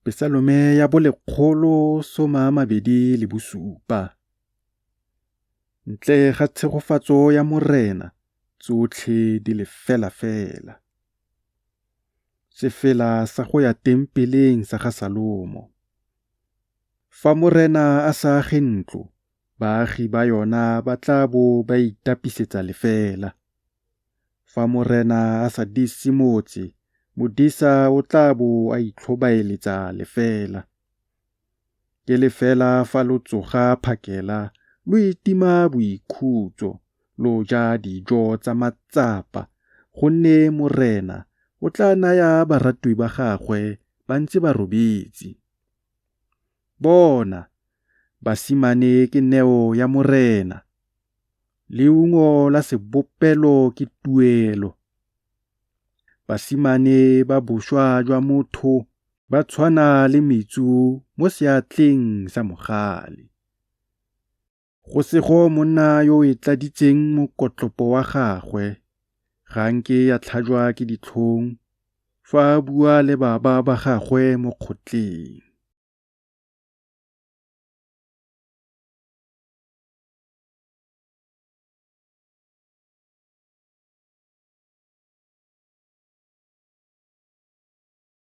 Pesalome ya bo 127. Ntle ga tshegofatso ya Morena tsotlhe di lefelafela. Sefela sa go ya Tempeleng sa ga Salomo. Fa Morena a sa age ntlo, baagi ba yona ba tla bo ba itapisetsa lefela. Fa Morena a sa dise motse, modisa o tla bo a itlhobaeletsa lefela. Ke lefela fa lo tsoga phakela lo itima boikhutso, lo ja dijo tsa matsapa, gonne Morena o tla naya baratwi ba gagwe ba ntse ba robetse. Bona, basimane ke neo ya Morena, leungo la sebopelo ke tuelo. Basimane ba boswa jwa motho ba tshwana le metsu mo seatleng sa mogale. Go sego monna yo o e tladitseng mokotlopo wa gagwe, ga a nke a tlhajwa ke ditlhong, fa a bua le baba ba gagwe mo kgotleng.